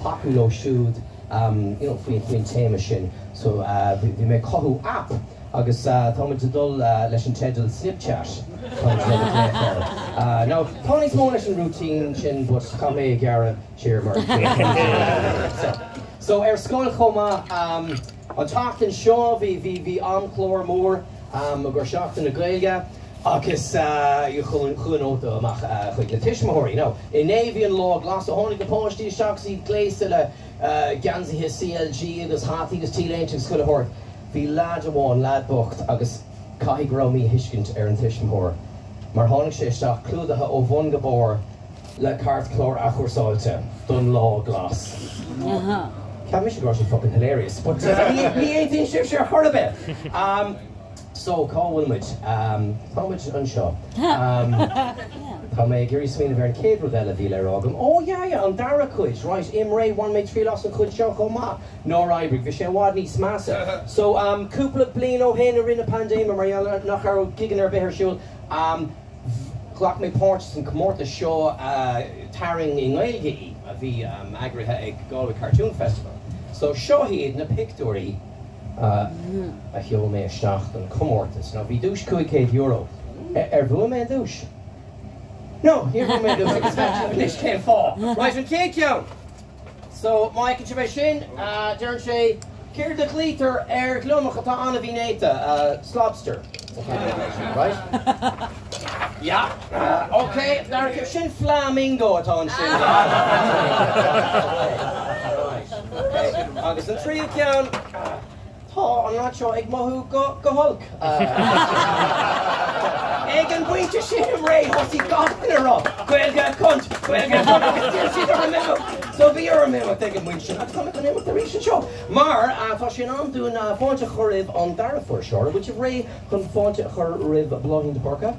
tacú leo siúd you know faoin faoin téama sin. So bhí mé ag cothú app agus tá muid ag dul leis an teideal Snipchat. Tá muid ag dul ag glaoch air. Now tá níos mó leis an routine sin but chaith mé ag gearradh siar mar so so ar scoil chomh maith an tseachtain seo bhí bhí bhí amchlár mór i gcomhair Seachtain na Gaeilge. Agus chuaigh nóta amach chuig na tuismitheoirí. Now, inné bhí an lá glas, so tháinig na páistí isteach agus iad gléasta le geansaithe CLG agus hataí agus t-léinte agus chuile shórt. Bhí leaid amháin, leaid bocht, agus caithfidh go raibh míthuiscint ar an tuismitheoir, mar tháinig sé isteach clúdaithe ó bhun go barr le cairtchlár athchúrsáilte don lá glas. Cheap mise go raibh sé fucking hilarious, but ní aontaíonn sibhse ar chor ar bith! So, cá bhfuil muid? Tá muid anseo. Tá mé ag iarraidh smaoineamh ar an chéad rud eile a bhí le rá agam. Oh yeah, yeah, an dara cuid, right, IMRÉ, bhain mé triail as an chuid seo chomh maith. Nár oibrigh, bhí sé i bhfad níos measa. So, cúpla bliain ó shin, i rith na paindéime, mar gheall ar nach raibh gigeanna ar bith ar siúl, ghlac mé páirt san comórtas seo Tarraing i nGaeilge í, a bhí eagraithe ag Galway Cartoon Festival. So, seo iad na pictiúirí. a sheol mé isteach don chomórtas. Now bhí duais €500. Ar bhuaigh mé an duais? No, níor bhuaigh mé an duais agus feicfidh sibh anois cén fáth. Right, an chéad cheann! So, má fheiceann sibh é sin, deireann sé, céard a ghlaoitear ar ghliomach atá an-mhínéata? Slobster. Right? Yeah. Ok, dara ceann. Sin flamingo atá ansin. Right. Ok. Agus an tríú ceann, tá an leaid seo ag mothú go go holc. Ag an bpointe sin IMRÉ, thosaigh gach duine a rá, Gaeilge cunt, Gaeilge cunt, agus d'iarr siad orm imeacht. So bhí orm imeacht ag an bpointe sin agus tá mé chun imeacht arís anseo. Mar tá sé in am dúinn fáilte a chur roimh an dara fuirseoir. An bhfuil sibh réidh? Chun fáilte a chur roimh Bláithín de Búrca.